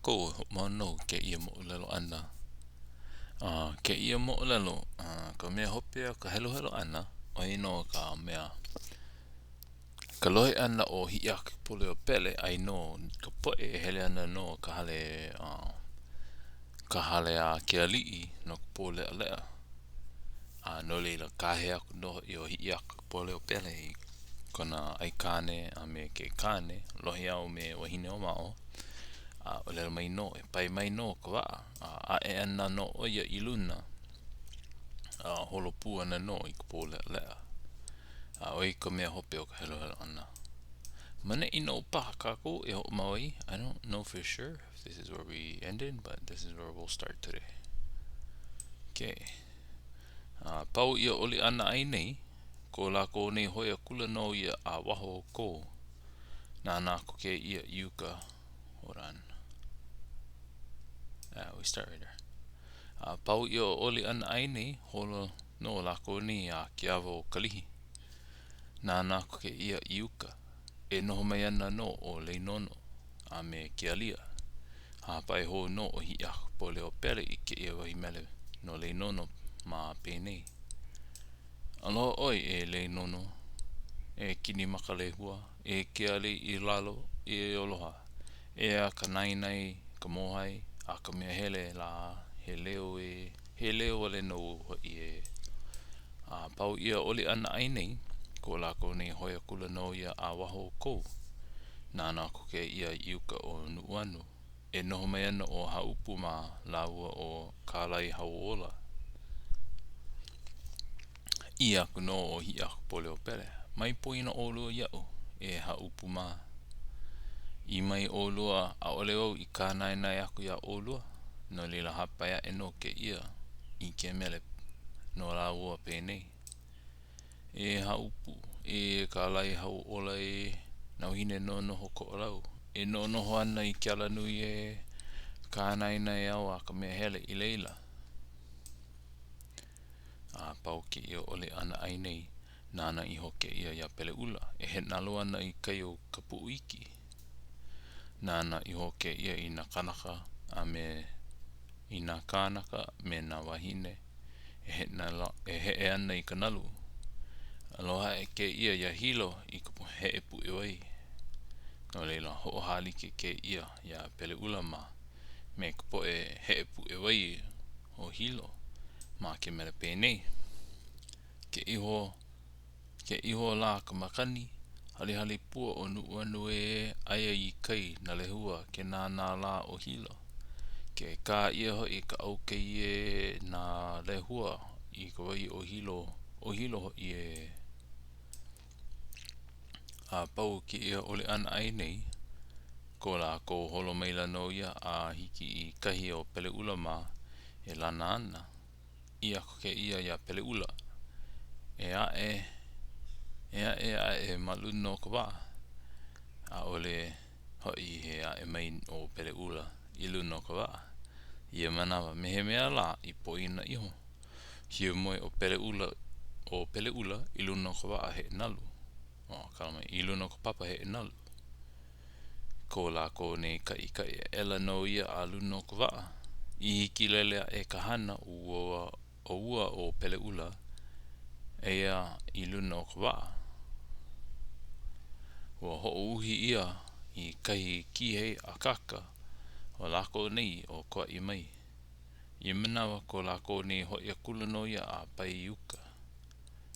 kākou e hoʻomau nō i kēia moʻolelo ʻana. A kēia moʻolelo, a ka mea hope o ka heluhelu ʻana, ʻo ia nō ka mea, ka lohe ʻana o Hiʻiakaikapoliopele, aia nō ka poʻe e hele ana no ka hale, a ka hale a ke aliʻi no ka pō leʻaleʻa. A no laila, kāhea aku nō hoʻi ʻo Hiʻiakaikapoliopele i kona aikāne a me ke kāne, Lohiau me Wahineʻōmaʻo, a ʻōlelo mai nō, e pae mai nō ka waʻa, a ʻaʻe ana nō ʻo ia i luna, a holo pū ana nō i ka pō leʻaleʻa. A ʻo ia ka mea hope o ka heluhelu ʻana. Ma neʻi nō paha kākou e hoʻomau ai, I don't know for sure if this is where we ended, but this is where we'll start today. Okay. A pau ia ʻoli ʻana ai nei, ko lākou nei hoe akula nō ia a waho o Kō. Nānā koke ʻia i uka. Hold on. Uh, we start right here. A pau ia ʻoli ʻana ai nei, holo nō lākou nei a ke awa o Kalihi. Nānā koke ʻia i uka. E noho mai ana nō ʻo Leinono a me Kealia. Hāpai hou nō ʻo Hiʻiakaikapoliopele i kēia wahi mele no Leinono mā penei. Aloha ʻoe e Leinono, e kini maka lehua, e ke aliʻi i lalo, e aloha. Ea ka naenae, ka mōhai, a ka mea hele lā, he leo e, he leo wale nō hoʻi e. A pau ia ʻoli ʻana ai nei, ko lākou nei hoe akula nō ia a waho o Kou. Nānā koke ʻia i uka o Nuʻuanu. E noho mai ana ʻo Hāʻupu mā lāua ʻo Kālaihauola. ʻĪ aku nō ʻo Hiʻiakaikapoliopele, Mai poina ʻolua iaʻu, e Hāʻupu mā. ʻĪ mai ʻolua, ʻAʻole au i kānaenae aku iā ʻolua, no laila hāpai aʻe nō kēia i ke mele no lāua penei. E Hāʻupu, e Kālaihauola ē, nā wāhine nonoho Koʻolau, e nonoho ana i ke alanui ē, kānaenae au a ka mea hele i laila. A pau kēia ʻoli ʻana ai nei, nānā iho kēia iā Peleʻula e heʻenalu ana i kai o Kapuʻuiki. Nānā iho kēia i nā kanaka a me i nā kānaka me nā wāhine e heʻe e heʻe ana i ka nalu. Aloha aʻe kēia iā Hilo i ka heʻe puʻewai. No laila, hoʻohālike kēia iā Peleʻula mā me ka poʻe heʻe puʻewai o Hilo ma ke mele penei, Ke iho Ke iho lā ka makani, halihali pua o Nuʻuanu ē aia i kai na Lehua ke nānā lā ʻo Hilo. Ke kā ʻia hoʻi ka ʻaukei ē na Lehua i ka wai o Hilo, ʻo Hilo hoʻi ē. A pau kēia ʻoli ʻana ai nei, ko lākou holo maila nō ia a hiki i kahi o Peleʻula mā e lana ana. ʻĪ aku kēia iā Peleʻula, E aʻe, e aʻe aʻe ma luna o ka waʻa. ʻAʻole hoʻi he aʻe mai ʻo Peleʻula i luna o ka waʻa. I ia manawa, me he mea lā i poina iho. Hiamoe ʻo Peleʻula, ʻo Peleʻula i luna o ka waʻa heʻe nalu. Oh, kala mai, i luna o ka papa heʻe nalu. Ko lākou nei kaʻikaʻi aʻela nō ia a luna o ka waʻa. I hiki lele aʻe ka hana ua o ua ʻo Peleʻula, eia i luna o ka waʻa. Ua hoʻouhi ʻia i kahi kīhei akāka o lākou nei o koaʻi mai. I ia manawa ko lākou nei hoʻi akula nō ia a pae i uka.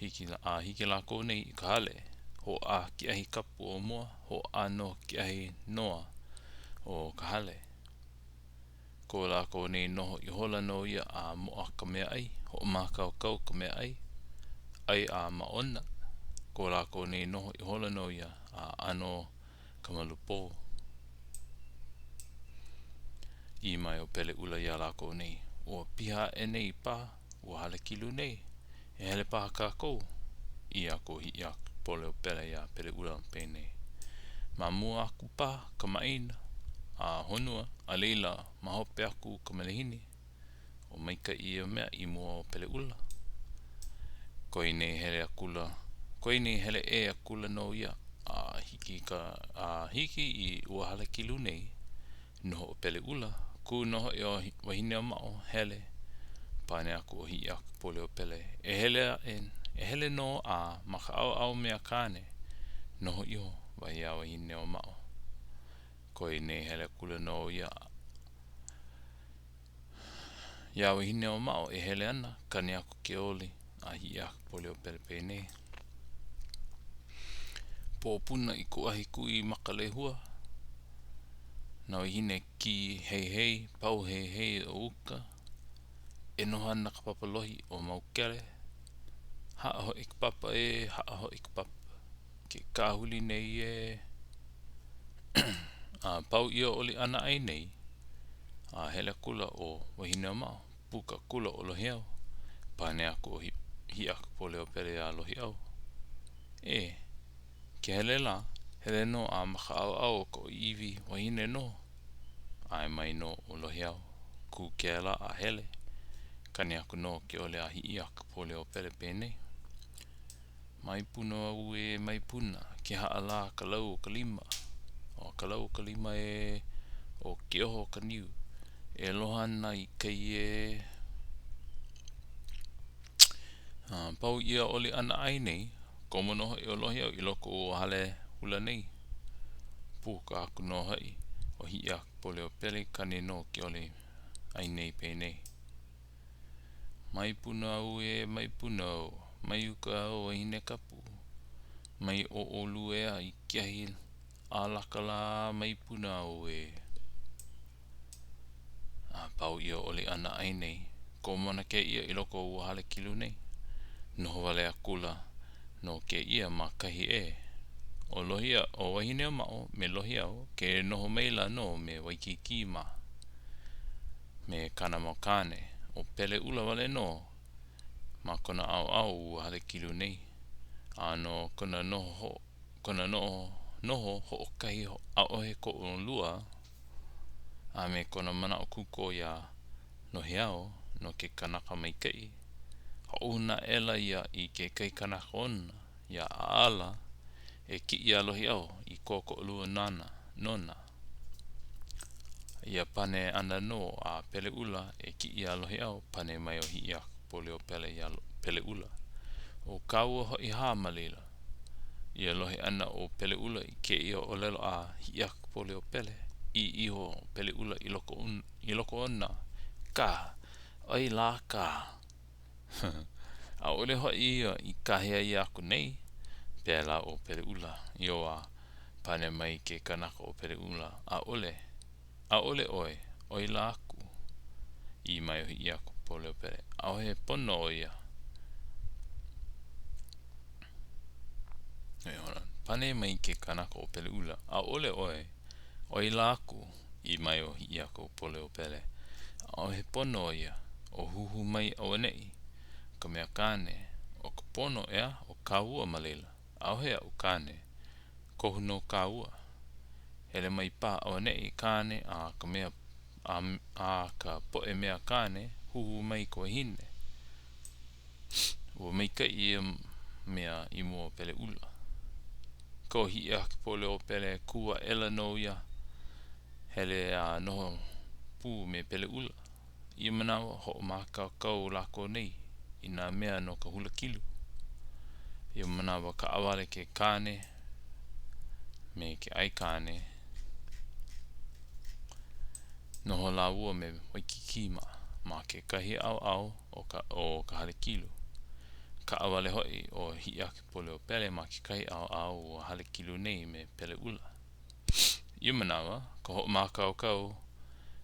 Hiki, a hiki lākou nei i ka hale, hoʻā ke ahi kapu o mua, hoʻā nō ke ahi noa o ka hale. Ko lākou nei noho ihola nō ia a moʻa ka meaʻai, hoʻomākaukau ka meaʻai, ʻai a māʻona. Ko lākou nei noho ihola nō ia a ʻano ka malu pō. ʻĪ mai ʻo Peleʻula iā lākou nei, Ua piha aʻe nei paha ua hale kilu nei, e hele paha kākou. ʻĪ aku ʻo Hiʻiakaikapoliopele iā Peleʻula penei, Ma mua aku paha ka maʻina a honua, a laila, ma hope aku ka malihini. Ua maikaʻi ia mea i mua o Peleʻula. Koe nei hele akula, koe nei hele ʻē akula nō ia a hiki ka, a hiki i ua hale kilu nei. Noho ʻo Peleʻula, kū nō hoʻi ʻo Wahineʻōmaʻo, hele. Pane aku ʻo Hiʻiakaikapoliopele, E hele aʻe, e hele nō a ma ka ʻaoʻao mea kāne. Noho iho, wahi a Wahineʻōmaʻo. Koe nei hele akula nō ia iā Wahineʻōmaʻo e hele ana, kani aku ke oli a Hiʻiakaikapoliopele penei. Pō Puna i kuʻu ahi kui maka lehua. Na wahine kī heihei, pau heihei o uka. E noho ana ka papa lohi o Maukele. Haʻa hoʻi ka papa ē, haʻa hoʻi ka papa. Ke kāhuli nei ē. A pau ia oli ʻana ai nei, a hele akula ʻo Wahineʻōmaʻo, puka akula ʻo Lohiau. Pane aku ʻo Hiʻiakaikapoliopele iā Lohiau, E, ke hele lā, hele nō a ma ka ʻaoʻao o ka ʻōiwi wahine nō. ʻAe mai nō ʻo Lohiau, kū kēlā a hele. Kani aku nō ke oli a Hiʻiakaikapoliopele penei. Mai Puna au ē, mai Puna, ke haʻa lā ka lau o ka lima. ʻO ka lau o ka lima ē, ʻo ke oho o ka niu. E aloha ana i kai ē. A pau ia oli ʻana ai nei, komo nō hoʻi ʻo Lohiau i loko o ua hale hula nei. Puka aku nō hoʻi ʻo Hiʻiakaikapoliopele, kani nō ke oli ai nei penei. Mai Puna au ē, mai Puna au, Mai uka au wahine kapu, Mai ʻoʻoluea i ke ahi ʻālaka lā, Mai Puna au ē. A pau ia oli ʻana ai nei, komo ana kēia i loko o ua hale kilu nei. Noho wale akula nō kēia ma kahi ʻē. ʻO Lohia, ʻo Wahineʻōmaʻo me Lohiau ke noho maila nō me Waikīkī mā. Me kāna mau kāne, ʻo Peleʻula wale nō ma kona ʻaoʻao o ua hale kilu nei, a no kona noho kona noho hoʻokahi ʻaʻohe koʻolua, a me kona manaʻo kuko iā Lohiau no ke kanaka maikaʻi, hoʻouna aʻela ia i kekahi kanaka ona, iā ʻAʻala, e kiʻi iā Lohiau i kōkoʻolua nāna, nona. Ia pane ʻana nō a Peleʻula e kiʻi iā Lohiʻau, pane mai ʻo Hiʻiakaikapoliopele iā Peleʻula, ʻO kāua hoʻi hā ma laila. Ia lohe ʻana o Peleʻula i kēia ʻōlelo a Hiʻiakaikapoliopele, ʻī iho ʻo Peleʻula i loko, i loko ona, Kā! ʻOe lā kā! ʻAʻole hoʻi ia i kāhea ʻia aku nei, pēlā ʻo Peleʻula. Ioa, pane mai ke kanaka o Peleʻula, ʻAʻole. ʻAʻole ʻoe, ʻoi lā aku. ʻĪ mai ʻo Hiʻiakaikapoliopele, ʻAʻohe pono ʻo ia. Pane mai ke kanaka o Peleʻula, ʻAʻole ʻoe, ʻoi lā aku. ʻĪ mai ʻo Hiʻiakaikapoliopele, ʻAʻohe pono ʻo ia, o huhū mai auaneʻi ka mea kāne, ʻo ka pono, ʻeā, ʻo kāua ma laila, ʻaʻohe aʻu kāne, kohu nō kāua. Hele mai paha auaneʻi kāne a ka mea a, a ka poʻe mea kāne, huhū mai ka wahine. Ua maikaʻi ia mea i mua o Peleʻula. Kau Hiʻiakaikapoliopele kū aʻela nō ia, hele a noho pū me Peleʻula. Ia manawa, hoʻomākaukau lākou nei i nā mea no ka hula kilu. Ia manawa, kaʻawale ke kāne me ke aikāne. Noho lāua me Waikīkī mā ma kekahi ʻaoʻao o ka, o ka hale kilu. Kaʻawale hoʻi ʻo Hiʻiakaikapoliopele ma kekahi ʻaoʻao o ua hale kilu nei me Peleʻula. Ia manawa, ka hoʻomākaukau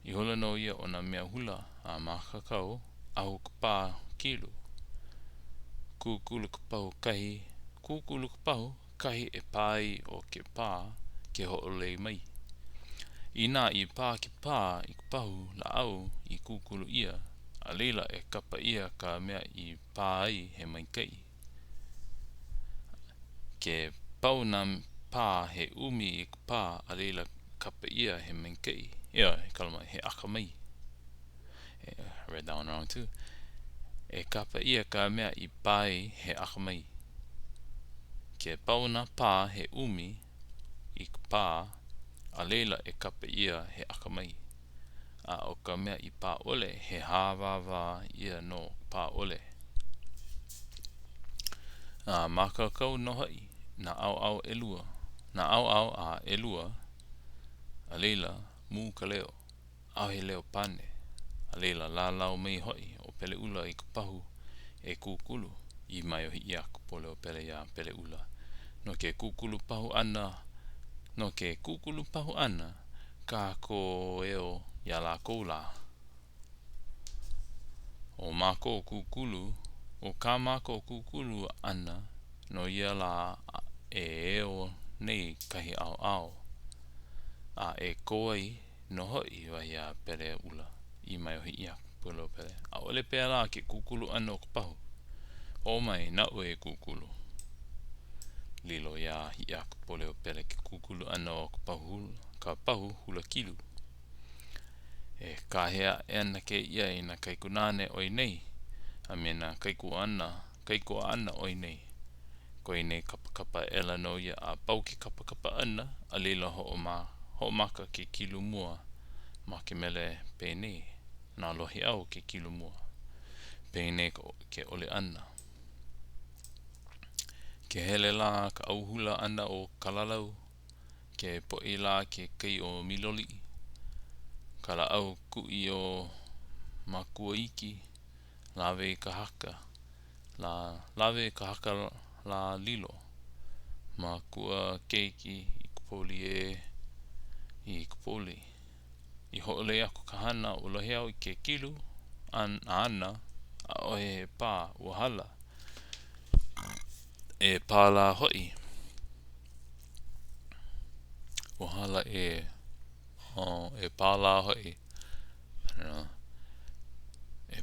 ihola nō ia o nā mea hula a mākaukau, ahu ka pā kilu. Kūkulu ka pahu kahi, kūkulu ka pahu, kahi e pā ai ʻo ke pā ke hoʻolei mai. Inā i pā ke pā i ka pahu lāʻau i kūkulu ʻia, a laila e kapa ʻia ka mea i pā ai he maikaʻi. Ke pau nā pā he ʻumi i ka pā, a laila kapa ʻia he maikaʻi, kala mai, he akamai. I read that one wrong too. E kapa ʻia ka mea i pā ai he akamai. Ke pau nā pā he ʻumi i ka pā, A laila e kapa ʻia he akamai. A ʻo ka mea i pā ʻole, he hāwāwā ʻia nō ka pā ʻole. A mākaukau nō hoʻi nā ʻaoʻao ʻelua, nā ʻaoʻao a ʻelua, a laila, mū ka leo. ʻAʻohe leo pane. A laila, lālau mai hoʻi ʻo Peleʻula i ka pahu e kūkulu. ʻĪ mai ʻo Hiʻiakapualeopele iā Peleʻula, No ke kūkulu pahu ʻana, no ke kūkulu pahu ʻana kākou eo iā lākou lā. ʻO mākou kūkulu, ʻo kā mākou kūkulu ʻana no ia lā e eo nei kahi ʻaoʻao, a e kō ai nō hoʻi, wahi a Peleʻula. ʻĪ mai ʻo Hiʻiakapualeopele, ʻAʻole pēlā ke kūkulu ʻana o ka pahu. Ō mai, naʻu e kūkulu. Lilo iā Hiʻiakapualeopele ke kūkulu ʻana o ka pahu, ka pahu hula kilu. E kāhea aʻe ana kēia i nā kaikunāne ʻoi nei, a me nā kaikuaʻana, kaikuaʻana ʻoi nei. Koe nei kapakapa aʻela nō ia a pau ke kapakapa ʻana, a laila hoʻoma, hoʻomaka ke kilu mua ma ke mele penei, na Lohiʻau ke kilu mua. Penei ke oli ʻana. Ke hele lā ka ʻauhula ʻana o Kalalau. Ke poʻi lā ke kai o Miloliʻi, ka lāʻau kuʻi o Makuaiki, lawe i ka haka lā, lawe i ka haka lā lilo. Makua keiki i ka poli ē, i ka poli. I hoʻolei aku ka hana ʻo Lohiʻau i ke kilu āna, ʻaʻohe he pā, ua hala. E pā lā hoʻi. Ua hala e, e pā lā hoʻi. E,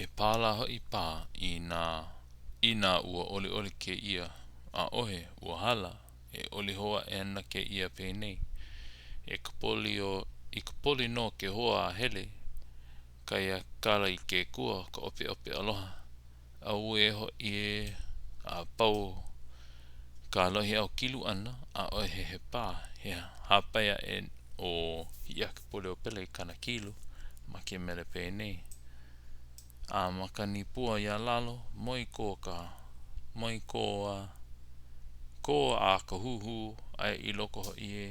e pā lā hoʻi pā inā, inā ua ʻoliʻoli kēia. ʻAʻohe, ua hala. E oli hou aʻe ana kēia penei, E ka poli o, i ka poli nō ke hoa a hele, kai a kala i ke kua ka ʻopiʻopi aloha. Auē hoʻi ē, a pau kā Lohiʻau kilu ʻana, ʻaʻohe he pā, he hāpai aʻe ʻo Hiʻiakapualeopele i kāna kilu ma ke mele penei. A makani pua iā lalo, moe kō ka, moe kō a, kō a ka huhū, aia i loko hoʻi ē,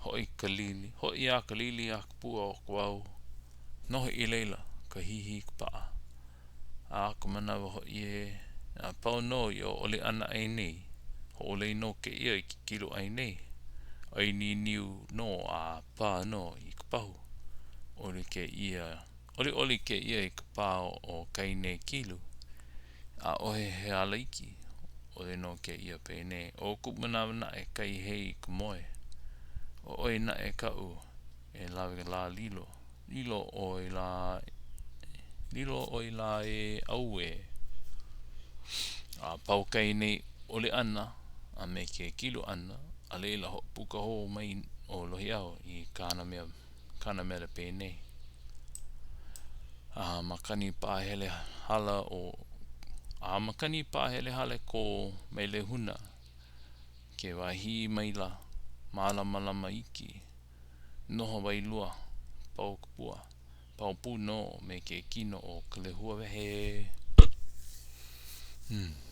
hoʻi ka lili, hoʻi a ka lili a ka pua o ka wao, noho i laila ka hihi ka paʻa. A ka manawa hoʻi ē, a pau nō ia oli ʻana aʻe nei, hoʻolei nō kēia i ke kilu ʻai nei, ʻai niniu nō a pā nō i ka pahu. ʻOli kēia ʻOliʻoli kēia i ka pā o kai nei kilu. ʻAʻohe he ala iki. ʻOli nō kēia penei. ʻO kuʻu manawa naʻe kai hei i ka moe. ʻO ʻoe naʻe kaʻu e lawe lā lilo. Lilo ʻoe lā, lilo ʻoe lā ē, auē. A pau kai nei oli ʻana a me ke kilu ʻana, a laila hoʻopuka hou mai ʻo Lohiʻau i kāna mea kāna mele penei. A makani pahele hala o A makani pahele hala ko Mailehuna ke wahī maila mālamalama iki noho Wailua pau ka pua pau pū nō me ke kino o ka lehua wehe. Hmm.